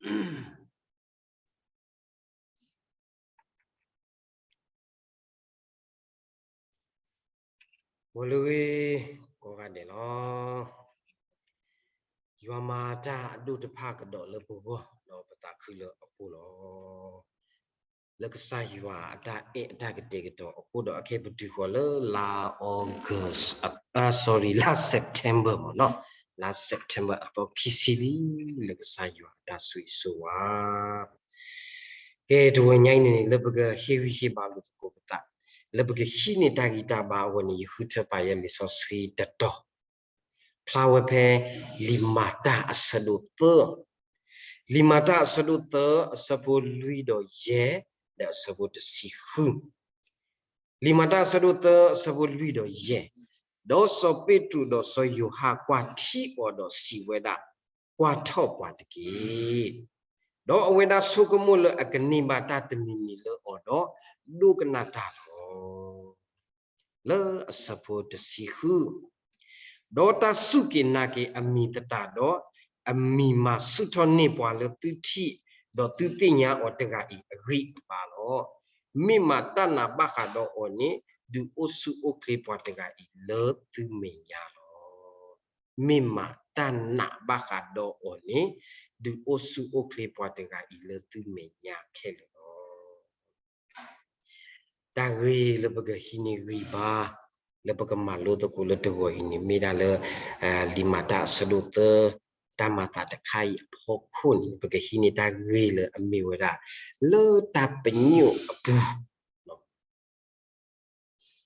ဂီၤလၢအဂ့ၤ ကိးဂၤဒဲးလီၤ. ယွၤမၤတၢ်အဒိၣ်တဖၣ်ကဒီးလၢပဂီၢ် ဒီးပသးခုလၢအဃိလီၤ. လၢကစၢ်ယွၤအတၢ်အဲၣ်အတၢ်ကတဲာ်ကတီၤအဃိဒီး အခဲအံၤပတုၤဃီၤလၢလါ August အ sorry လါ September မ့ၢ်နီၤ, လါ September အသီခံဆံလံ, လၢကစၢ်ယွၤအတၢ်ဆိၣ်ဂ့ၤဆိၣ်ဝါ ကဲ တဝဲညါအံၤန့ၣ် လၢပကဟ့ၣ်ဂံၢ်ဟ့ၣ်ဘါလိာ်သကိးပသး, လၢပကဟံးန့ၢ်တၢ်ဂံၢ်တၢ်ဘါအဂီၢ်န့ၣ် ယဃုထၢပာ်ယဲလံာ်စီဆှံတတီၤ, ဖျါဝဲဖဲ လံာ်မၤတၢ်အဆၢဒိၣ်သၢ, လံာ်မၤတၢ်အဆၢဒိၣ်သၢ အဆၢဖိလွံၢ်ဒီးယဲၢ် ဒီးအဆၢဖိတဆံဃု, လံာ်မၤတၢ်အဆၢဒိၣ်သၢ အဆၢဖိလွံၢ်ဒီးယဲၢ်, ဒီးစီၤပ့းတရူးဒီးစီၤယိၤဟၣ်ကွၢ်ထံအီၤဒီးစံးဝဲဒၣ်, ကွၢ်ထီၣ်ပှၤတက့ၢ်. ဒီးအဝဲဒၣ်ဆိကမိၣ်လၢအကန့ၢ်ဘၣ်တၢ်တမံၤမံၤလၢအီၤဒီး ဒိကနၣ်တၢ်လီၤ. လၢအဆၢဖိတဆံဃု, ဒီးတၢ်စူၢ်က့ၤနာ်က့ၤအမံၤသတးဒီး, အမံၤမၤဆူၣ်ထီၣ်န့ၢ်ပှၤလၢသုထံၣ်, ဒီးသုသ့ၣ်ညါအီၤတဂၤအံၤအဂံၢ်အဘါလီၤ. မ့ၢ်မးတၢ်နာ်ဘၣ်ဃးဒီးအီၤန့ၣ်, ဒုးအိၣ်ဆူၣ်အိၣ်ချ့ပှၤတဂၤအံၤလၢသုမဲာ်ညါလီၤ. မ့ၢ်မးတၢ်နာ်ဘၣ်ဃးဒီးအီၤန့ၣ်, ဒုးအိၣ်ဆူၣ်အိၣ်ချ့ပှၤတဂၤအံၤလၢသုမဲာ်ညါခဲလၢာ်လီၤ. တၢ်ဂ့ၢ်လၢပကဟံးန့ၢ်ဂံၢ်ဘါ, လၢပကမၤလိသကိးလၢတဂီၤအံၤန့ၣ် မ့ၢ်ဒၣ်လၢ လံာ်မၤတၢ်အဆၢဒိၣ်သၢ တၢ်မၤသးတခါအံၤအဖီခိၣ်န့ၣ် ပကဟံးန့ၢ်တၢ်ဂ့ၢ်လၢအမ့ၢ်ဝဲဒၣ် လၢတၢ်ပညိၣ်အပူၤ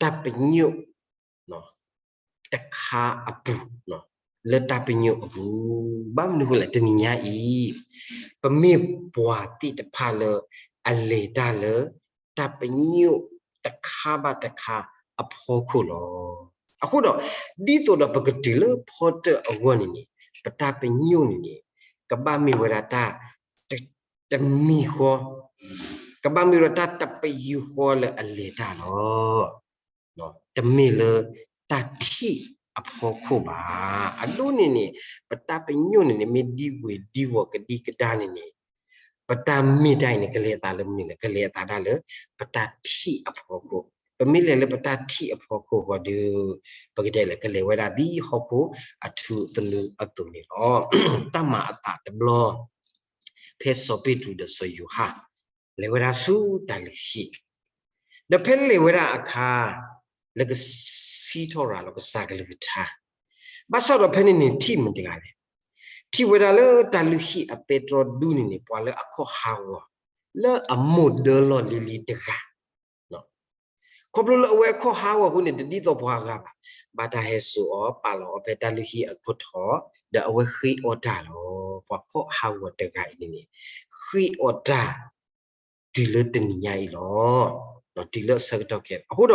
တၢ်ပညိၣ်တခါအပူၤ, လၢတၢ်ပညိၣ်အပူၤ, ဘၣ်မနုၤအဃိလဲၣ် တနံၤညါအံၤ ပမ့ၢ်ပှၤသ့ၣ်တဖၣ်လၢအလဲၤတၢ်လၢ တၢ်ပညိၣ်တခါဘၣ်တခါအဖီခိၣ်လီၤ. အဃိဒီး ဒ်သိးဒီးပကတုၤလၢဖီတၢၣ်အဂီၢ်န့ၣ်န့ၣ် ပတၢ်ပညိၣ်န့ၣ်န့ၣ် ကဘၣ်မ့ၢ်ဝဲဒၣ်တၢ် တမံၤဃီ, ကဘၣ်မ့ၢ်ဝဲဒၣ်တၢ်တပယူာ်ဃီလၢအလဲၤတၢ်လီၤ. တမ့ၢ်လၢတၢ်ထံၣ်အဖီခိၣ်ဘၣ်. အဒိန့ၣ်န့ၣ် ပတၢ်ပညိၣ်န့ၣ်န့ၣ် မ့ၢ်ဒံဝဲၤကဒံကဒါန့ၣ်န့ၣ် ပတၢ်မ့ၢ်တၢ်အံၤန့ၣ် ကလဲၤအသးလၢမနုၤလဲၣ်, ကလဲၤအသးဒၣ်လၢ ပတၢ်ထံၣ်အဖီခိၣ်. ပမ့ၢ်လဲၤလၢပတၢ်ထံၣ်အဖီခိၣ်ဃီဒီး ပကတဲလဲၣ် ကလဲၤဝဲဒၣ်ဒ်ဟီၣ်ခိၣ်အထူအသနူအသိးန့ၣ်လီၤ. တၢ်မၤအသးတဘျီ ဖဲစီၤပ့းတရူးဒီးစီၤယိၤဟၣ် လဲၤဝဲဒၣ်ဆူတၢ်လုၢ်ဟံၣ်, ဒီးဖဲလဲၤဝဲဒၣ်အခါ လၢကစံးထီၣ်ရၤလီၤကစၢ်ကလုၢ်ကထါ, ဘၣ်ဆၣ်ဒီးဖဲန့ၣ်န့ၣ်ထံၣ်မတၤတဂၤလဲၣ်, ထံၣ်ဝဲဒၣ်လၢတၢ်လုၢ်ဟံၣ်အပဲတြီဒူန့ၣ်န့ၣ် ပှၤလၢအခီၣ်ဟးဂီၤ လၢအမိၢ်ဒၢလီၢ်လံၤလံၤတဂၤ ခီဖျိလၢအဝဲအခီၣ်ဟးဂီၤအဃိန့ၣ် တဒ်သိးပှၤဂၤဘၣ်, ဘၣ်တၢ်ဟဲစိာ်အီၤ ပာ်လီၤအီၤဖဲတၢ်လုၢ်ဟံၣ်အခိၣ်ထီၣ်, ဒီးအဝဲဃ့အီၣ်တၢ်လီၤ. ပှၤခီၣ်ဟးဂီၤတဂၤအံၤန့ၣ်န့ၣ် ဃ့အီၣ်တၢ် တုၤလၢတနံၤညါအံၤလီၤ. တုၤလၢအဆၢကတီၢ်ခဲအံၤ အဃိဒီး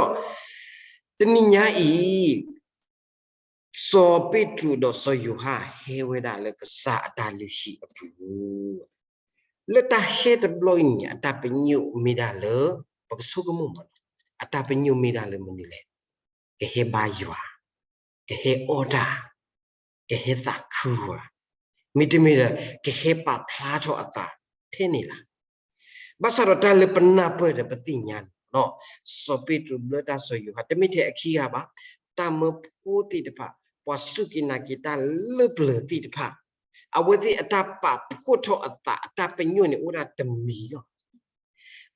တနံၤညါအံၤ စီၤပ့းတရူးဒီးစီၤယိၤဟၣ်ဟဲဝဲဒၣ်လၢကစၢ်အတၢ်လုၢ်ဟံၣ်အပူၤ, လၢတၢ်ဟဲတဘျီအံၤန့ၣ် အတၢ်ပညိၣ်မ့ၢ်ဒၣ်လၢ ပကဆိကမိၣ်မး, အတၢ်ပညိၣ်မ့ၢ်ဒၣ်လၢမနုၤလဲၣ်, ကဟဲဘါယွၤ, ကဟဲအီၣ်တၢ်, ကဟဲသးခုယွၤ, မ့တမ့ၢ်ဒီး ကဟဲပာ်ဖျါထီၣ်အသးထဲန့ၣ်လီၤ. ဘၣ်ဆၣ်ဒီးတၢ်လၢပနၢ်ပၢၢ်ဒီးပသ့ၣ်ညါန့ၣ်လီၤ, စီၤပ့းတရူးဘျၢတၢ် စီၤယိၤဟၣ် တမ့ၢ်ထဲအခံဂၤဘၣ်, တၢ်မၢဖိသ့ၣ်တဖၣ်, ပှၤစူၢ်က့ၤနာ်က့ၤတၢ်လၢပျၢၤသ့ၣ်တဖၣ်, အဝဲသ့ၣ်အတၢ်ပာ်ဖှိၣ်ထီၣ်အသး အတၢ်ပညိၣ်န့ၣ်အိၣ်ဒၣ်တမံၤလီၤ.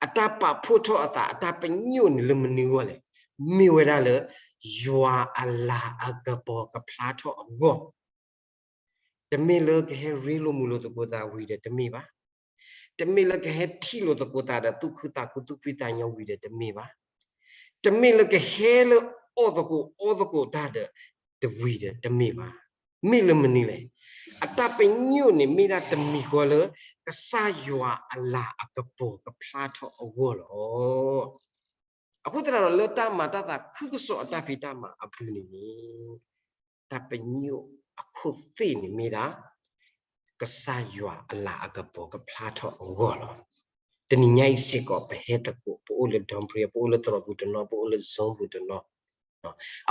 အတၢ်ပာ်ဖှိၣ်ထီၣ်အသး အတၢ်ပညိၣ်န့ၣ်လၢမနုၤအဂီၢ်လဲၣ်, မ့ၢ်ဝဲဒၣ်လၢ ယွၤအလၤအကပီၤကဖျါထီၣ်အဂီၢ် တမ့ၢ်လၢကဟဲရ့လိာ်မုာ်လိာ်သကိးသးဝံၤဒီးတမ့ၢ်ဘၣ်. တမ့ၢ်လၢကဟဲထံၣ်လိာ်သကိးသးဒီးသူၣ်ခုသးခု သူၣ်ဖှံသးညီဝံၤဒီးတမ့ၢ်ဘၣ်. တမ့ၢ်လၢကဟဲလၢအီၣ်သကိးအီသကိးတၢ်ဒီးတဝံၤဒီးတမ့ၢ်ဘၣ်. မ့ၢ်လၢမနုၤလဲၣ်. အတၢ်ပညိၣ်န့ၣ်မ့ၢ်ဒၣ်တမံၤဃီလၢ ကစၢ်ယွၤအလၤအကပီၤကဖျါထီၣ်အဂီၢ်လီၤ. အဃိသတးဒီးလၢတၢ်မၤတၢ်သးခုကစီၣ်အတၢ်ဖံးတၢ်မၤအပူၤန့ၣ်န့ၣ် တၢ်ပညိၣ်အခိၣ်သ့ၣ်န့ၣ်မ့ၢ်ဒၣ် ကစၢ်ယွၤအလၤအကပီၤကဖျါထီၣ်အဂီၢ်လီၤ. တနံၤညါအံၤစ့ၢ်ကီး ပဟဲသကိး ပအိၣ်လၢ Don Bradley ပအိၣ်လၢသရိာ်ပူၤတနီၤ ပအိၣ်လၢ zone ပူၤတနီၤ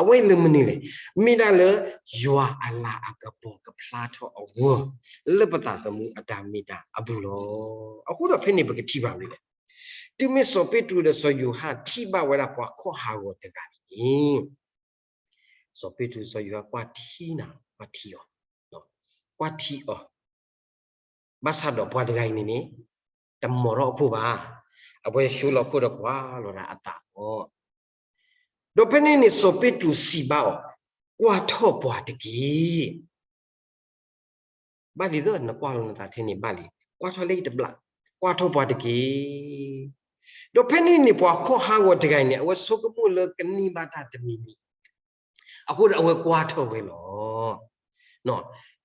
အဝဲလၢမနုၤလဲၣ်, မ့ၢ်ဒၣ်လၢယွၤအလၤအကပီၤကဖျါထီၣ်အဂီၢ် လၢပသးသမူအတၢ်မ့ၢ်တၢ်အပူၤလီၤ. အဃိဒီးဖဲန့ၣ်ပကထံၣ်ဘၣ်ဝဲလဲၣ်, တုၤမ့ၢ်စီၤပ့းတရူးဒီးစီၤယိၤဟၣ်ထံၣ်ဘၣ်ဝဲဒၣ်ပှၤခီၣ်ဟးဂီၤတဂၤန့ၣ် စီၤပ့းတရူးစီၤယိၤဟၣ်ကွၢ်ထံနၤ ကွၢ်ထံအီၤ, ကွၢ်ထံအီၤ, ဘၣ်ဆၣ်ဒီးပှၤတဂၤအံၤန့ၣ်န့ၣ် တမီၤထီၣ်အခိၣ်ဘၣ်, အဝဲဆိလီၤခိၣ်ဒီးကွၢ်လီၤဒၣ်အသးအီၤ, ဒီးဖဲန့ၣ်န့ၣ်စီၤပ့းတရူးစံးဘၣ်အီၤ, ကွၢ်ထီၣ်ပှၤတက့ၢ်. ဘၣ်လံသၢ နကွၢ်လီၤနသးထဲန့ၣ်ဘၣ်လံ, ကွၢ်ထီၣ်လၢယတဘျၣ်, ကွၢ်ထီၣ်ပှၤတက့ၢ်. ဒီးဖဲန့ၣ်န့ၣ်ပှၤခီၣ်ဟးဂီၤတဂၤအံၤန့ၣ် အဝဲဆိကမိၣ်လၢကန့ၢ်ဘၣ်တၢ်တမံၤမံၤ, အဃိဒီးအဝဲကွၢ်ထီၣ်ဝဲလီၤ.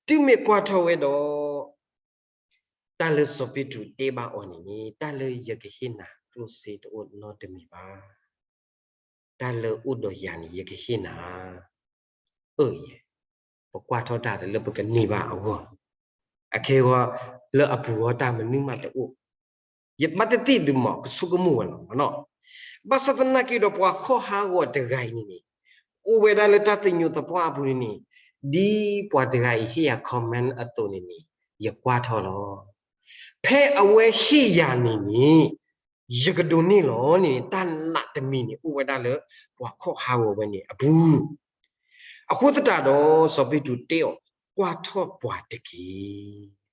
တုၤမ့ၢ်ကွၢ်ထီၣ်ဝဲဒီး တၢ်လၢစီၤပ့းတရူးတဲဘၣ်အီၤန့ၣ်န့ၣ် တၢ်လၢယကဟ့ၣ်နၤကျိၣ်စ့တအိၣ်နီတမံၤဘၣ်. တၢ်လၢအိၣ်ဒီးယၤန့ၣ် ယကဟ့ၣ်နၤ, အၢ ယဲ, ပကွၢ်ထီၣ်တၢ်ဒီးလၢပကန့ၢ်ဘၣ်အဂီၢ်, အခဲအံၤ လၢအပူၤအီၤတၢ်မနုၤမးတအိၣ်, ယဘၣ်တသ့ၣ်ဒုးမး ကဆိကမိၣ်ဝဲလီၤ. ဘၣ်ဆၣ်သနာ်က့ဒီးပှၤခီၣ်ဟးဂီၤတဂၤအံၤန့ၣ်န့ၣ် အိၣ်ဝဲဒၣ်လၢတၢ်သညူးသပှၢ်အပူၤန့ၣ်န့ၣ်, ဒ်ပှၤတဂၤအံၤဟ့ၣ်ယၤ comment အသိးန့ၣ်န့ၣ် ယကွၢ်ထီၣ်လီၤ. ဖဲအဝဲဟ့ၣ်ယၤန့ၣ်န့ၣ် ယကဒိးန့ၢ်လီၤန့ၣ်န့ၣ် တၢ်နာ်တမံၤန့ၣ် အိၣ်ဝဲဒၣ်လၢ ပှၤခီၣ်ဟးဂီၤဝဲန့ၣ်အပူၤ, အဃိသတးဒီး စီၤပ့းတရူးတဲအီၤ, ကွၢ်ထီၣ်ပှၤတက့ၢ်.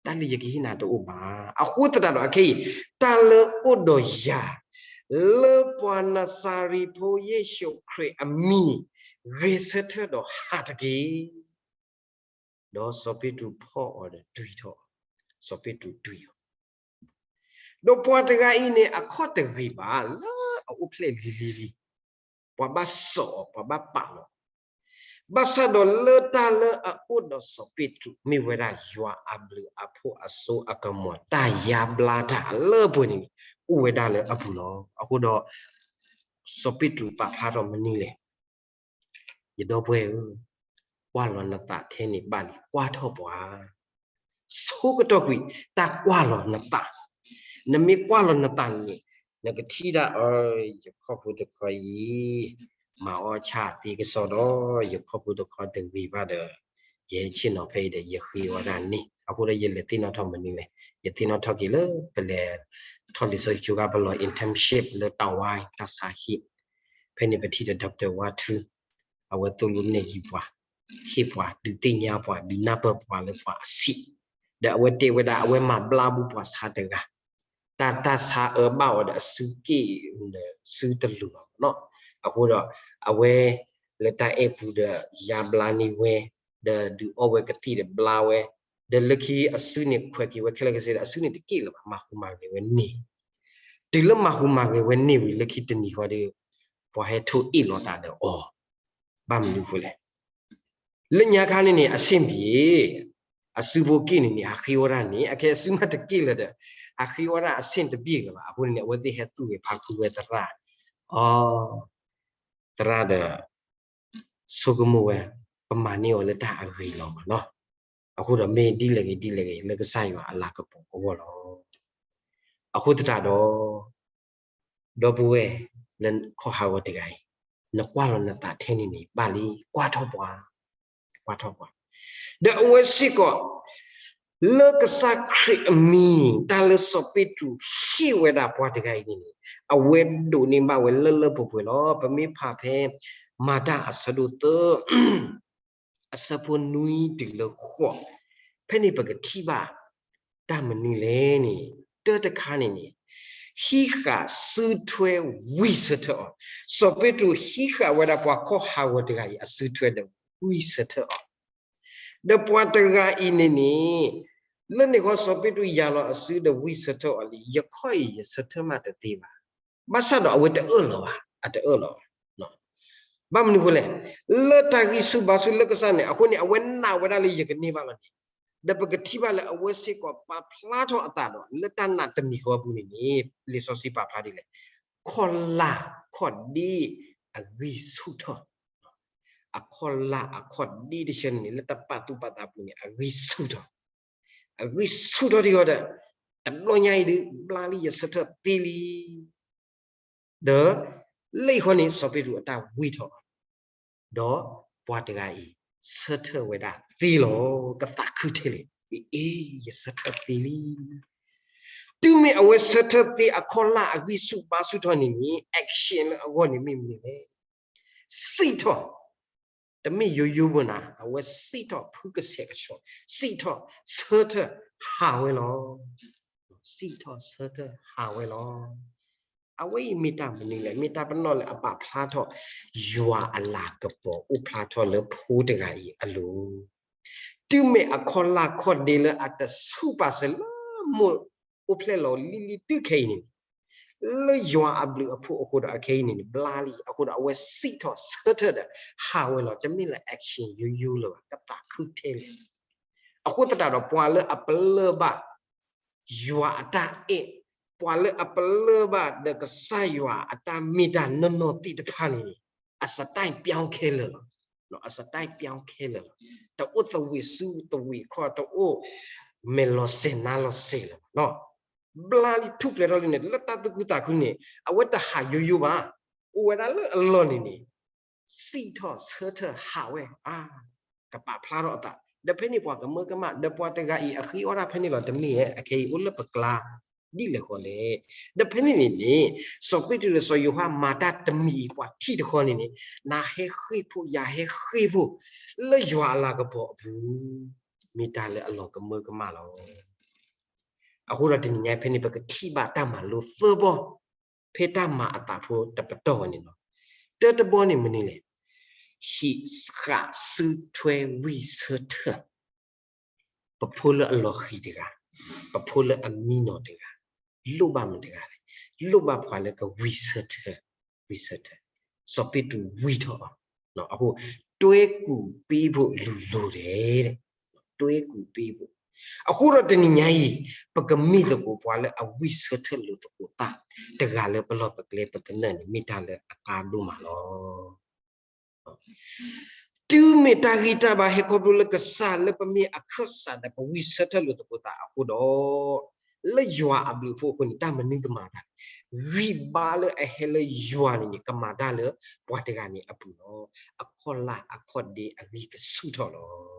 တၢ်လၢယကဟ့ၣ်နၤတအိၣ်ဘၣ်. အဃိသတးဒီးအခဲအံၤ တၢ်လၢအိၣ်ဒီးယၤ လၢပှၤနၤစၤရ့းဖိယ့ၣ်ၡူးခရံာ်အမံၤ ဂဲၤဆၢထၢၣ်ဒီးဟးတက့ၢ်. ဒီးစီၤပ့းတရူးဖီၣ်အီၤဒီးတွံၢ်ထီၣ်, စီၤပ့းတရူးတွံၢ်အီၤ, ဒီးပှၤတဂၤအံၤန့ၣ် အခီၣ်တဂ့ၤဘၣ် လၢအအိၣ်ဖျဲၣ်လံၤလံၤလံၤ, ပှၤဘၣ်စိာ်အီၤ ပှၤဘၣ်ပာ်လီၤ, ဘၣ်ဆၣ်ဒီးလၢတၢ်လၢအအိၣ်ဒီးစီၤပ့းတရူး မ့ၢ်ဝဲဒၣ်ယွၤအဘျုးအဖှိၣ်အစိအကမီၤတၢ်ယါဘျါတၢ်လၢပှဲၤန့ၣ်န့ၣ် အိၣ်ဝဲဒၣ်လၢအပူၤလီၤ. အဃိဒီး စီၤပ့းတရူးပာ်ဖျါထီၣ်မနုၤလဲၣ်, ယဒီပုၢ်ဝဲၢ်ဧၢ, ကွၢ်လီၤနသးထဲန့ၣ်ဘၣ်လံ, ကွၢ်ထီၣ်ပှၤ, ဆိကတီၢ်ကွံာ် တၢ်ကွၢ်လီၤနသး, နမ့ၢ်ကွၢ်လီၤနသးန့ၣ် နကထံၣ်ဒၣ်အီၤ, ယခီၣ်ဖိတခီအံၤ မၤအီၣ်ဆၣ်သ့ကစီဒီ, ယခီၣ်ဖိတခီတဂ့ၤဘၣ်ဒီး ယဟဲဆ့ၣ်နီၤဖဲအံၤဒီး ယဃ့အီၣ်ဒၣ်န့ၣ်, အဃိဒီးယလဲၤသ့ၣ်နီၣ်ထီၣ်မနုၤလဲၣ်, ယသ့ၣ်နီၣ်ထီၣ်က့ၤလၢ ပလဲၤထီၣ်လံာ်စီဆှံကါ ပလီၤ internship လၢတၢ်ဝါ တၢ်ဆါဟံၣ်, ဖဲန့ၣ်ပထံၣ်ဒီး Doctor ဝါထု အဝဲသိၣ်လိနဲၣ်ယံၤပှၤ, ဟ့ၣ်ပှၤ ဒုးသ့ၣ်ညါပှၤ ဒုးနၢ်ပၢၢ်ပှၤလၢပှၤအဆံး, ဒီးအဝဲတဲဝဲဒၣ် အဝဲမၤဘျါဘူးပှၤဆါတဂၤ, တၢ်တၢ်ဆါအၢဘၣ်အီၤဒီးအစုက့ၣ်ဒီးစုတလိၤဘၣ်နီၤ, အဃိဒီး အဝဲ လၢတၢ်အဲၣ်ပူၤဒီးယါဘျါန့ၢ်ဝဲ, ဒီးဒုးအီၣ်ဝဲကသံၣ်ဒီးဘျါဝဲ, ဒီးလၢခံအစုန့ၣ်ခွဲးက့ၤဝဲခဲလၢာ်ခဲဆ့ဒီး အစုန့ၣ်တက့ၢ်လၢၤဘၣ်, မၤဟူးမၤဂဲၤဝဲန့ၢ်, တုၤလၢမၤဟူးမၤဂဲၤဝဲန့ၢ်ဝံၤ လၢခံတနံၤဃီဒီး ပှၤဟဲထိၣ်အ့ၣ်လိာ်သးဒီးအီၤ, ဘၣ်မနုၤဃိလဲၣ်, လၢညါခါန့ၣ်န့ၣ် အဆင့်ဘံၣ် အစုဖိက့ၣ်န့ၣ်န့ၣ် ဟးဃ့အီၣ်ဒၣ်န့ၣ် အခဲအစုမးတက့ၢ်လၢၤဒီး ဟးဃ့အီၣ်ဒၣ်အဆင့်တဘ့ၣ်လၢၤဘၣ်, အဃိန့ၣ်န့ၣ် အဝဲသ့ၣ်ဟဲသူၣ်ဂဲၤဖးခုဝဲသရၣ်, အီ သရၣ်ဒီး ဆိကမိၣ်ဝဲ ပမၤန့ၢ်အီၤလၢတၢ်အဂ့ၤလီၤမးနီၤ, အဃိဒီးမ့ၢ်ဒ်လဲၣ်ဂ့ၤဒ်လဲၣ်ဂ့ၤ လၢကစၢ်ယွၤအလၤကပီၤအဂီၢ်လီၤ. အဃိသတးဒီး ဒီပုၢ်ဝဲၢ်လၢခီၣ်ဟးဂီၤတဂၤအံၤ, နကွၢ်လီၤနသးထဲန့ၣ်န့ၣ် ဘၣ်လံ, ကွၢ်ထီၣ်ပှၤ, ကွၢ်ထီၣ်ပှၤ, ဒီးအဝဲစ့ၢ်ကီး လၢကစၢ်ခရံာ်အမံၤ တၢ်လၢစီၤပ့းတရူးဟ့ၣ်ဝဲဒၣ်ပှၤတဂၤအံၤန့ၣ်န့ၣ် အဝဲဒိးန့ၢ်ဘၣ်ဝဲလၢလၢပှဲၤပှဲၤလီၤ. ပမ့ၢ်ဖးဖဲ မၤတၢ်အဆၢဒိၣ်သၢ အဆၢဖိနွံတုၤလၢဃိး, ဖဲန့ၣ်ပကထံၣ်ဘၣ် တၢ်မနုၤလဲၣ်န့ၣ်, တၢ်တခါန့ၣ်န့ၣ် ဟံးဃာ်စုထွဲဝံၢ်ဆၢထၢၣ်အီၤ, စီၤပ့းတရူးဟံးဃာ်ဝဲဒၣ်ပှၤခီၣ်ဟးဂီၤတဂၤအံၤအစုထွဲဒီးဝံၢ်ဆၢထၢၣ်အီၤ, ဒီးပှၤတဂၤအံၤန့ၣ်န့ၣ် လၢန့ၣ်ဃီစီၤပ့းတရူးယၤလီၤအစုဒီးဝံၢ်ဆၢထၢၣ်အီၤလံ, ယခီၣ်အံၤယဆၢထၢၣ်မးတသ့ဘၣ်. ဘၣ်ဆၣ်ဒီးအဝဲတအၢၣ်လီၤဘၣ်, အတအၢၣ်လီၤဘၣ်. ဘၣ်မနုၤအဃိလဲၣ်, လၢတၢ်ဂံၢ်ဆူၣ်ဘါဆူၣ်လၢကစၢ်န့ၣ် အဃိန့ၣ် အဝဲနာ်ဝဲဒၣ်လၢယကန့ၢ်ဘၣ်လီၤန့ၣ်, ဒီးပကထံၣ်ဘၣ်လၢအဝဲစ့ၢ်ကီးပာ်ဖျါထီၣ်အသးဒီး လၢတၢ်နာ်တမံၤဃီအပူၤန့ၣ်န့ၣ် လံာ်စီဆှံပာ်ဖျါဒ်လဲၣ်, ခီၣ်လၢ်ခီၣ်ဒ့အဂံၢ်ဆူၣ်ထီၣ် အခီၣ်လၢ်အခီၣ်ဒ့တဆၢန့ၣ်န့ၣ် လၢတၢ်ပာ်သူၣ်ပာ်သးပူၤန့ၣ် အဂံၢ်ဆူၣ်ထီၣ်, အဂံၢ်ဆူၣ်ထီၣ်ဒံးဃီဒီး တဘျီညါအံၤဒုး ဘျါလံယဆၢထၢၣ်သ့လံ, ဒီး လၢအံၤဃီန့ၣ် စီၤပ့းတရူးအတၢ်ဝံၢ်ထီၣ် ဒီးပှၤတဂၤအံၤ ဆၢထၢၣ်ဝဲဒၣ်သ့လီၤ. ကသးခုထဲလဲၣ်, အ့ ယဆၢထၢၣ်သ့လံ. တုၤမ့ၢ်အဝဲဆၢထၢၣ်သ့အခီၣ်လၢ်အဂံၢ်ဆူၣ်ဘါဆူၣ်ထီၣ်န့ၣ်န့ၣ် action လၢအဂီၢ်န့ၣ်မ့ၢ်မနုၤလဲၣ်. စံးထီၣ်, တမ့ၢ်ယိယိဘၣ်နၤ, အဝဲစံးထီၣ်ဖုကဆဲးကဆှီ, စံးထီၣ်ဆၢထၢၣ်ဟးဝဲလီၤ. စံးထီၣ်ဆၢထၢၣ်ဟးဝဲလီၤ. အဝဲအံၤမ့ၢ်တၢ်မနုၤလဲၣ်, မ့ၢ်တၢ်ပနီၣ်လၢအပာ်ဖျါထီၣ် ယွၤအလၤကပီၤအိၣ်ဖျါထီၣ်လၢဖိတဂၤအံၤအလိၤ. တုၤမ့ၢ်အခီၣ်လၢ်ခီၣ်ဒ့လၢအတဆူးပာ်စၢၤလၢမိၢ်အိၣ်ဖျဲၣ်လီၤလံလံတုၤခဲအံၤန့ၣ်, လၢယွၤအဘျုးအဖှိၣ်အဃိဒီးအခဲအံၤန့ၣ်န့ၣ် ဘျါလံအဃိဒီး အဝဲစံးထီၣ်ဆၢထၢၣ်ဒီးဟးဝဲလီၤ. တမ့ၢ်လၢ action ယိယိလၢၤဘၣ်, ကသးခုထဲလဲၣ်. အဃိသတးဒီး ပှၤလၢအပလၢၢ်ဘၣ် ယွၤအတၢ်အဲၣ်, ပှၤလၢအပလၢၢ်ဘၣ်ဒီးကစၢ်ယွၤအတၢ်မ့ၢ်တၢ်နီၢ်နီၢ်သ့ၣ်တဖၣ်န့ၣ်န့ၣ် အ style ပြောင်းခဲလၢာ်လီၤ. အ style ပြောင်းခဲလၢာ်လီၤ. တအိၣ်သဝံးစုသဝံးခီၣ်, တအိၣ်မဲာ်လီၤစဲၤနါလီၤစဲၤလၢၤဘၣ်. ဘျါလံထူၣ်ဖျဲးထီၣ်လံန့ၣ် လၢတၢ်သူၣ်ခုသးခုန့ၣ် အဝဲတဟးယိယိဘၣ်. အိၣ်ဝဲဒၣ်လၢအလီၢ်န့ၣ်န့ၣ် စံးထီၣ်ဆၢထၢၣ်ဟးဝဲ, အါ, ကပာ်ဖျါထီၣ်အသး, ဒီးဖဲန့ၣ်ပှၤကမၢကမၣ်, ဒီးပှၤတဂၤအံၤအဃ့အီၣ်တၢ်ဖဲန့ၣ်လီၤ. တမ့ၢ်ဧါ, အခဲအံၤအိၣ်လၢပကျါဒ်လဲၣ်ဃီလဲၣ်. ဒီးဖဲန့ၣ်န့ၣ်န့ၣ် စီၤပ့းတရူးဒီးစီၤယိၤဟၣ်မၤတၢ်တမံၤအံၤ ပှၤထံၣ်တခီန့ၣ်န့ၣ် နၤဟဲဃ့ၢ်ဖိ ယၤဟဲဃ့ၢ်ဖိ လၢယွၤအလၤကပီၤအပူၤ, မ့ၢ်တၢ်လၢအလီၤကမၢကမၣ်လီၤ. အဃိဒီးတနံၤညါဖဲန့ၣ် ပကထံၣ်ဘၣ်တၢ်မၤလိသၢဘီ ဖဲတၢ်မၤအသးဖိတပတီၢ်ဝဲန့ၣ်လီၤ. တၢတဘီန့ၣ်မနုၤလဲၣ်, ဟံးဃာ်စုထွဲဝံၢ်ဆၢထၢၣ်, ပဖိလၢအလီၤဃံၤတဂၤ, ပဖိလၢအမံနီၤတဂၤ, လိၣ်ဘၣ်မတၤတဂၤလဲၣ်, လိၣ်ဘၣ်ပှၤလၢကဝံၢ်ဆၢထၢၣ်, ဝံၢ်ဆၢထၢၣ်, စီၤပ့းတရူးဝံၢ်ထီၣ်အီၤ, အဃိ တွဲကူၣ်ပ့ဘိၣ်လူၤလိၤဒဲး, တွဲကူၣ်ပ့ဘိၣ်. အဃိဒီးတနံၤညါအံၤ ပကမ့ၢ်သကိးပှၤလၢအဝံၢ်ဆၢထၢၣ်လိာ်သကိးသးတဂၤလၢပလီၢ်ပကျဲပသနၢၣ်န့ၣ် မ့ၢ်တၢ်လၢအကါဒိၣ်မးလီၤ. တုၤမ့ၢ်တၢ်ဂံၢ်တၢ်ဘါဟဲခီဖျိလၢကစၢ်လၢပမ့ၢ်အခၢၣ်စးဒီးပဝံၢ်ဆၢထၢၣ်လိာ်သကိးသးအဃိဒီး လၢယွၤအဘျုးအဖှိၣ်အဃိန့ၣ် တၢ်မနုၤကမၤတၢ်လဲၣ်. ဂံၢ်ဘါလၢအဟဲလၢယွၤန့ၣ်န့ၣ် ကမၤတၢ်လၢပှၤတဂၤန့ၣ်အပူၤလီၤ. အခီၣ်လၢ်အခီၣ်ဒ့အဂံၢ်ကဆူၣ်ထီၣ်လီၤ.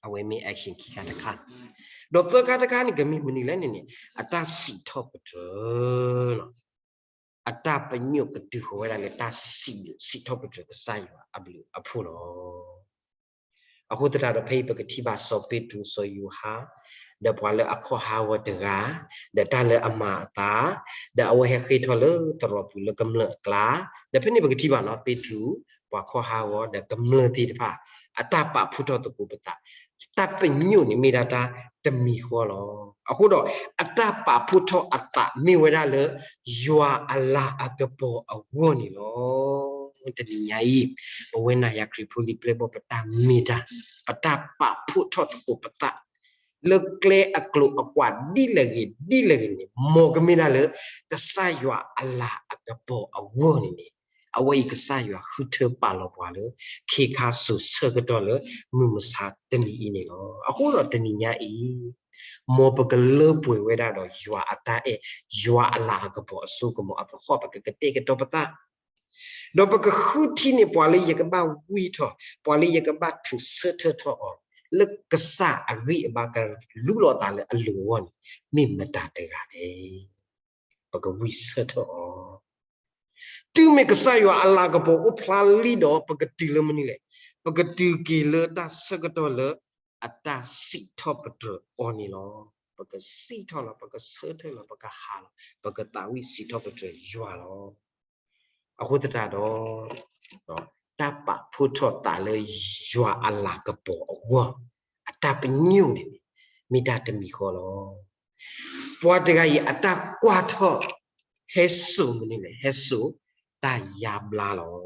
အဝဲမ့ၢ် action ခံခါတခါ, ဒီးသၢခါတခါန့ၣ် ကမ့ၢ်မနုၤလဲၣ်န့ၣ်န့ၣ် အတၢ်စံးထီၣ်ပတြၢၤ အတၢ်ပညိၣ်ကတုၤဃီၤဝဲဒၣ်လၢတၢ်စံးထီၣ်ပတြၢၤကစၢ်ယွၤအဘျုးအဖှိၣ်လီၤ. အဃိသတးဒီး ဖဲအံၤပကထံၣ်ဘၣ်စီၤပ့းတရူး စီၤယိၤဟၣ်, ဒီးပှၤလၢအခီၣ်ဟးဂီၤတဂၤ, ဒီးတၢ်လၢအမၤအသး, ဒီးအဝဲဟဲဃ့ထီၣ်လၢသရိာ်ပူၤလၢကမျၢၢ်အကျါ, ဒီးဖဲန့ၣ်ပကထံၣ်ဘၣ်နီၤ ပ့းတရူး, ပှၤခီၣ်ဟးဂီၤ ဒီးကမျၢၢ်သ့ၣ်တဖၣ် အတၢ်ပာ်ဖှိၣ်ထီၣ်သကိးပသး, တၢ်ပညိၣ်န့ၣ်မ့ၢ်ဒၣ်တၢ်တမံၤဃီလီၤ. အဃိဒီး အတၢ်ပာ်ဖှိၣ်ထီၣ်အသးမ့ၢ်ဝဲဒၣ်လၢ ယွၤအလၤအကပီၤအဂီၢ်န့ၣ်လီၤ. တနံၤညါအံၤ ပဝဲနၤယၤခရံာ်ဖိလံၤပျဲၢ်ဘီၣ် ပတၢ်မ့ၢ်တၢ်, ပတၢ်ပာ်ဖှိၣ်ထီၣ်သကိးပသး လၢကျဲအကျိၤအကွာ်ဒ်လဲၣ်ဂ့ၤဒ်လဲၣ်ဂ့ၤန့ၣ် မ်ကမ့ၢ်ဒၣ်လၢ ကစၢ်ယွၤအလၤအကပီၤအဂီၢ်န့ၣ်န့ၣ်, အဝဲအံၤကစၢ်ယွၤဃုထၢပာ်လီၤပှၤလၢ ခ့ခါစိၤဆၢကတီၢ်လၢ မုၢ်မဆါတနံၤအံၤန့ၣ်လီၤ. အဃိဒီးတနံၤညါအံၤ မ်ပကလၢပှဲၤဝဲဒၣ်ဒီးယွၤအတၢ်အဲၣ်, ယွၤအလၤအကပီၤအစိကမီၤအသဟီၣ် ပကကတဲာ်ကတီၤပသး ဒီးပကဃုထံၣ်န့ၢ်ပှၤလၢယကဘၣ်ဝံၢ်ထီၣ်, ပှၤလၢယကဘၣ်ထုးဆၢထၢၣ်ထီၣ်အီၤ, လၢကစၢ်အဂံၢ်အဘါကလူလီၤသးလၢအလိၤအဂီၢ်န့ၣ် မ့ၢ်မတၤတဂၤလဲၣ်. ပကဝံၢ်ဆၢထၢၣ်အီၤ. တုၤမ့ၢ်ကစၢ်ယွၤအလၤကပီၤအိၣ်ဖျါလံဒီး ပကတုၤလၢမနုၤလဲၣ်. ပကတုၤက့ၤလၢတၢ်ဆၢကတီၢ်လၢ အတၢ်စံးထီၣ်ပတြၢၤအီၤန့ၣ်လီၤ. ပကစံးထီၣ်လီၤ, ပကဆၢထၢၣ်လီၤ, ပကဟးလီၤ, ပကသးဝံၣ်စံးထီၣ်ပတြၢၤယွၤလီၤ. အဃိသတးဒီး တၢ်ပာ်ဖှိၣ်ထီၣ်သးလၢယွၤအလၤကပီၤအဂီၢ် အတၢ်ပညိၣ်န့ၣ်န့ၣ် မ့ၢ်တၢ်တမံၤဃီလီၤ. ပှၤတဂၤအံၤအတၢ်ကွၢ်ထီၣ် ဟဲစိာ်မနုၤလဲၣ်, ဟဲစိာ်တၢ်ယါဘျါလီၤ.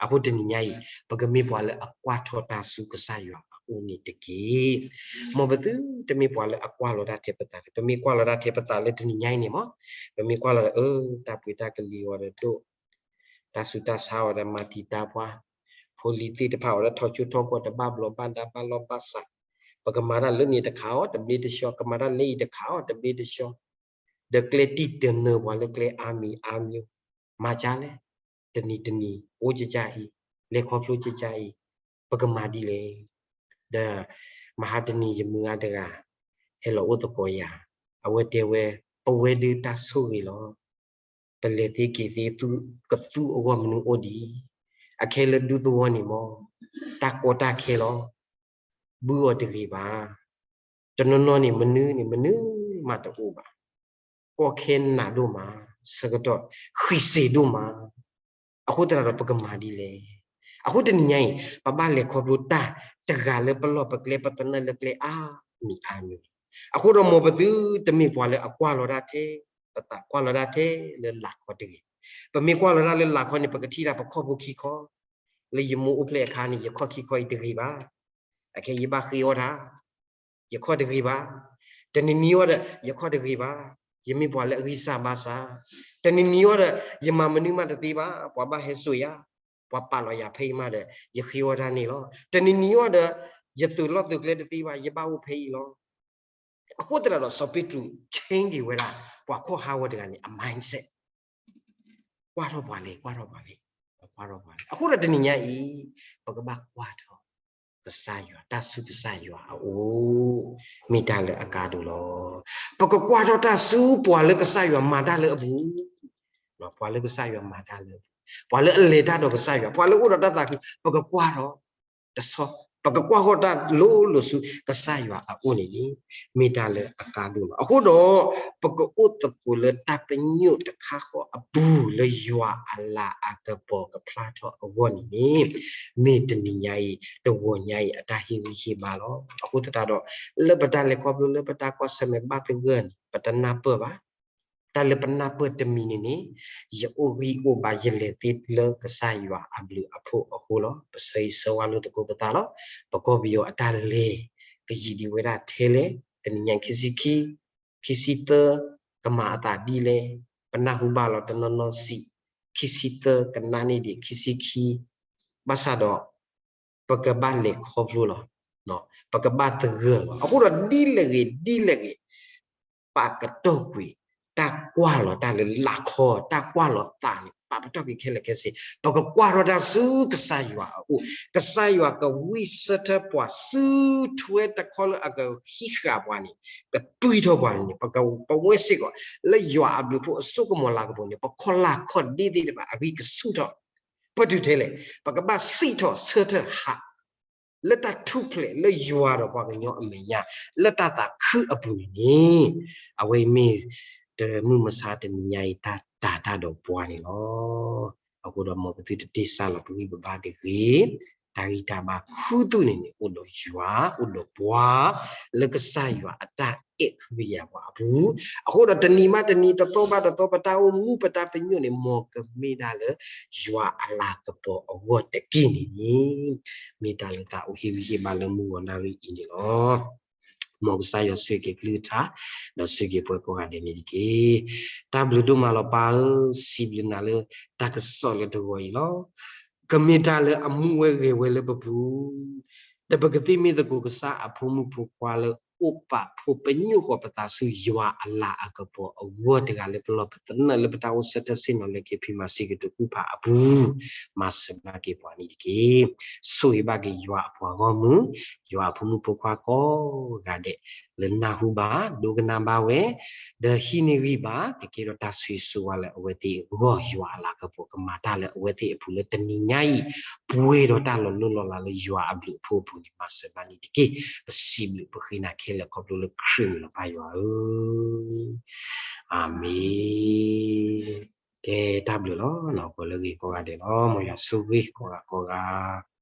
အဃိတနံၤညါအံၤ ပကမ့ၢ်ပှၤလၢအကွၢ်ထီၣ်တၢ်ဆူကစၢ်ယွၤအအိၣ်န့ၣ်တက့ၢ်. မ်ပသုတမ့ၢ်ပှၤလၢအကွၢ်လီၤတၢ်ထဲပသး, ပမ့ၢ်ကွၢ်လီၤတၢ်ထဲပသးလၢတနံၤညါအံၤန့ၣ်မး, ပမ့ၢ်ကွၢ်လီၤဒီး အၢ တၢ်ပှ့ၤတၢ်ကလံၤအီၤဒီးဒိၣ်, တၢ်ဆူးတၢ်ဆါအီၤဒီးမၤတံာ်တာ်ပှၤ, ဖိလံၤသ့ၣ်တဖၣ်အီၤဒီးထီၣ်ကၠိထီၣ်ကီၢ်တဘၣ်ဘျီးဘၣ်ဒါဘၣ်လီၢ်ဘၣ်စး, ပကမၤတၢ်လၢန့ၣ်တခါအီၤတဘျ့တဆှီ, ကမၤတၢ်လၢအံၤတခါအီၤတဘျ့တဆှီ, ဒီးကျဲတံၢ်တနၢၤပှၤလၢကျဲအါမံၤအါမံၤ, မၤကၢ်လဲၣ်. တနံၤတနံၤ အိၣ်ကကၢ်အံၤ, လဲၤခီဖျိကကၢ်အံၤ, ပကမၤဒ်လဲၣ်. ဒီးမဟါတနံၤယမုၢ်ဂၤတဂၤ ဟဲလီၤအိၣ်သကိးယၤ, အဝဲတဲဝဲ, ပဝဲဒၣ်တၢ်ဆိၣ်ဂ့ၤလီၤ. ပလဲၤသ့က့ၤသ့ ကသူအဂီၢ်မနုၤအိၣ်ဒံး. အခဲလၢဒူသဝီန့ၣ်မ့ၢ် တၢ်ကီတၢ်ခဲလီၤ. ဘုအီၤတဂ့ၤဘၣ်. တနီၤနီၤန့ၣ် မနုၤန့ၣ် မနုၤမးတအိၣ်ဘၣ်. ကီခဲနးဒိၣ်မး, ဆၢကတီၢ် ဃံစ့းဒိၣ်မး. အဃိသတးဒီးပကမၤဒ်လဲၣ်. အဃိတနံၤညါအံၤ ပဘၣ်လဲၤခီဖျိတၢ်တဂၤလၢပလီၢ်ပကျဲ ပသနၢၣ်လၢကျဲအါမံၤအါမံၤ. အဃိဒီးမ်ပသုတမ့ၢ်ပှၤလၢအကွၢ်လီၤတၢ်ထဲ, ပသးကွၢ်လီၤတၢ်ထဲလၢလာ်ခီတဂ့ၤ. ပမ့ၢ်ကွၢ်လီၤတၢ်လၢလာ်ခီန့ၣ် ပကထံၣ်တၢ်ပခီၣ်ဖိခံခီ, လၢယမိၢ်အိၣ်ဖျဲၣ်အခါန့ၣ် ယခီၣ်ခံခီအံၤတဂ့ၤဘၣ်. အခဲယဘၣ်ဃ့အီၣ်တၢ်, ယခီၣ်တဂ့ၤဘၣ်. တနံၤနံၤအံၤဒီး ယခီၣ်တဂ့ၤဘၣ်. ယမ့ၢ်ပှၤလၢအဂံၢ်စၢ်ဘါစၢ်. တနံၤနံၤအံၤဒီး ယမၤမနုၤမးတသ့ဘၣ်, ပှၤဘၣ်ဟဲစိာ်ယၤ, ပှၤပာ်လီၤယၤဖဲအံၤမးဒီး ယဃ့အီၣ်တၢ်န့ၣ်လီၤ. တနံၤနံၤအံၤဒီး ယသုးလီၢ်သုးကျဲတသ့ဘၣ်, ယဘၣ်အိၣ်ဖဲအံၤလီၤ. အဃိသတးဒီး စီၤပ့းတရူး change က့ၤဝဲဒၣ် ပှၤခီၣ်ဟးဂီၤတဂၤန့ၣ် အ mindset. ကွၢ်ထီၣ်ပှၤလဲၣ်, ကွၢ်ထီၣ်ပှၤလဲၣ်, ကွၢ်ထီၣ်ပှၤလဲၣ်. အဃိဒီးတနံၤညါအံၤ ပကဘၣ်ကွၢ်ထီၣ် ကစၢ်ယွၤ, တၢ်ဆူကစၢ်ယွၤအအိၣ် မ့ၢ်တၢ်လၢအကါဒိၣ်လီၤ. ပကကွၢ်ထီၣ်တၢ်ဆူပှၤလၢကစၢ်ယွၤမၤတၢ်လၢအပူၤ, ပှၤလၢကစၢ်ယွၤမၤတၢ်လၢအပူၤ, ပှၤလၢအလဲၤတၢ်ဒီးကစၢ်ယွၤ, ပှၤလၢအိၣ်ဒီးတၢ်သးခု, ပကကွၢ်ထီၣ် တဆီ, ပကကွၢ်ထီၣ်တၢ်လိၤလိၤဆူကစၢ်ယွၤအအိၣ်န့ၣ် မ့ၢ်တၢ်လၢအကါဒိၣ်လီၤ. အဃိဒီး ပကအိၣ်သကိးလၢတၢ်ပညိၣ်တခါဃီအပူၤ လၢယွၤအလၤအကပီၤကဖျါထီၣ်အဂီၢ်န့ၣ်န့ၣ် မ့ၢ်တနံၤညါအံၤ တဂီၤညါအံၤ အတၢ်ဟ့ၣ်ဂံၢ်ဟ့ၣ်ဘါလီၤ. အဃိသတးဒီး လၢပတၢ်လဲၤခီဖျိ လၢပတၢ်ကွၢ်ဆၢၣ်မဲာ်ဘၣ်သဂၢၢ်န့ၣ် ပတနၢ်ပၢၢ်ဘၣ်. တၢ်လၢပနၢ်ပၢၢ်တမံၤန့ၣ်န့ၣ် ယအိၣ်ဂံၢ်အိၣ်ဘါ ယလဲၤသ့လၢကစၢ်ယွၤအဘျုးအဖှိၣ်အဃိလီၤ. ပဆၢဂ့ၤဆၢဝါလိာ်သကိးပသးလီၤ. ပကီၢ်ပယီၤအတၢ်လဲၤ ကယံာ်ဒံးဝဲဒၣ်ထဲလဲၣ်, တနံၤညါခံဆံခံ, ခံဆံသၢ, ကမၤအသးဒ်လဲၣ်, ပနၢ်ဟူဘၣ်လီၤတနီၤနီၤစံး, ခံဆံသၢ ကနးန့ၢ်ဒံးခံဆံခံ, ဘၣ်ဆၣ်ဒီး ပကဘၣ်လဲၤခီဖျိလီၤ. ပကဘၣ်သဂၢၢ်လီၤ. အဃိဒီးဒ်လဲၣ်ဂ့ၤ ဒ်လဲၣ်ဂ့ၤ ပာ်ကတီၢ်ကွံာ် တၢ်ကွၢ်လီၤတၢ်လၢလာ်ခီ, တၢ်ကွၢ်လီၤသးန့ၣ် ပာ်ပတီၢ်ကွံာ်ခဲလၢာ်ခဲဆ့, ပကကွၢ်ထီၣ်တၢ်ဆူကစၢ်ယွၤအအိၣ်, ကစၢ်ယွၤကဝံၢ်ဆၢထၢၣ်ပှၤ စုထွဲတခီလၢအကဟံးဃာ်ပှၤန့ၣ်, ကတွံၢ်ထီၣ်ပှၤန့ၣ်, ပဝဲစ့ၢ်ကီး လၢယွၤအဘျုးအဖှိၣ်အစိကမီၤလၤကပီၤန့ၣ် ပခီၣ်လၢ်ခီၣ်ဒ့သ့ၣ်တဖၣ် အဂံၢ်ကဆူၣ်ထီၣ်, ပတုၤထဲလဲၣ်, ပကဘၣ်စံးထီၣ်ဆၢထၢၣ်ဟး လၢတၢ်ထူၣ်ဖျဲးလၢယွၤဒီးပှၤကညီအမဲာ်ညါ လၢတၢ်သးခုအပူၤန့ၣ်န့ၣ်, အဝဲအံၤမ့ၢ် တမုၢ်မဆါတနံၤညါအံၤ တၢ်တာ်တၢ်ဒီးပှၤန့ၣ်လီၤ. အဃိဒီးမ်ပသုတတ့ၢ်စၢ်လီၤပဂံၢ်ပဘါတဂ့ၤ, တၢ်ဂံၢ်တၢ်ဘါခူသူၣ်န့ၣ်န့ၣ် အိၣ်ဒီးယွၤ အိၣ်ဒီးပှၤ လၢကစၢ်ယွၤအတၢ်အဲၣ်ဃုာ်ယၤပှၤအပူၤ, အဃိဒီးတနံၤဘၣ်တနံၤ တသီဘၣ်တသီ ပတၢ်အိၣ်မူပတၢ်ပညိၣ်န့ၣ် မ်ကမ့ၢ်ဒၣ်လၢ ယွၤအလၤကပီၤအဂီၢ်တက့ၢ်န့ၣ်န့ၣ်, မ့ၢ်တၢ်လၢသးအိၣ်ဟ့ၣ်ဂံၢ်ဟ့ၣ်ဘါလၢမုၢ်ဂီၤနၣ်ရံၣ်အံၤန့ၣ်လီၤ. မ်ကစၢ်ယွၤဆိၣ်ဂ့ၤက့ၤကလုၢ်ကထါ, ဒီးဆိၣ်ဂ့ၤပှၤကိးဂၤဒဲးန့ၣ်တက့ၢ်. တၢ်ဘျုးဒိၣ်မးလီၤပၢ်ဧၢ, စံးဘျုးနၤလၢတၢ်ကစီၣ်လၢတဂီၤအံၤလီၤ. ကမ့ၢ်တၢ်လၢအမူဝဲဂဲၤဝဲလၢပပူၤ, ဒီးပကသ့မ့ၢ်သကိးကစၢ်အဖိမုၣ်ဖိခွါလၢအိၣ်ပာ်ဖှိၣ်ပညိၣ်ဃီၤပသးဆူယွၤအလၤအကပီၤအဂီၢ်တဂၤလၢပလီၢ်ပသနၢၣ်လၢပတၢ်အိၣ်ဆၢထၢၣ်ဆ့ၣ်နီၤလၢက့ၤဖံးမၤစ့ၢ်ကီးတကူၣ်ဖးအပူၤ, မၤစၢၤဘၣ်က့ၤပှၤန့ၣ်တက့ၢ်. ဆိၣ်ဂ့ၤဘၣ်က့ၤယွၤအပှၤဂီၢ်မုၢ်, ယွၤအဖိမုၣ်ဖိခွါကိးဂၤဒဲး လၢနၢ်ဟူဘၣ်, ဒိကနၣ်ဘၣ်ဝဲ, ဒီးဟံးန့ၢ်ဂံၢ်ဘါ, ကကဲထီၣ်တၢ်ဆိၣ်ဂ့ၤဆိၣ်ဝါလၢအဝဲသ့ၣ်အဂီၢ်, ယွၤအလၤကပီၤကမၤတၢ်လၢအဝဲသ့ၣ်အပူၤလၢတနံၤညါအံၤ, ပှဲၤဒီးတၢ်လီၤလိၢ်လီၤလးလၢယွၤအဘျုးအဖှိၣ်အပူၤန့ၣ် မၤစၢၤဘၣ်န့ၣ်တက့ၢ်. ပစံးဘျုးပဃ့နၤခဲလၢာ်ခီဖျိလၢခရံာ်မံၤလီၤပၢ်ယွၤဧၢ. အၤမ့ၣ်. ကဲတၢ်ဘျုးလီၤ, ကိးလၢဂ့ၤကိးဂၤဒဲးလီၤ, မ်ယွၤဆိၣ်ဂ့ၤကိးဂၤကိးဂၤ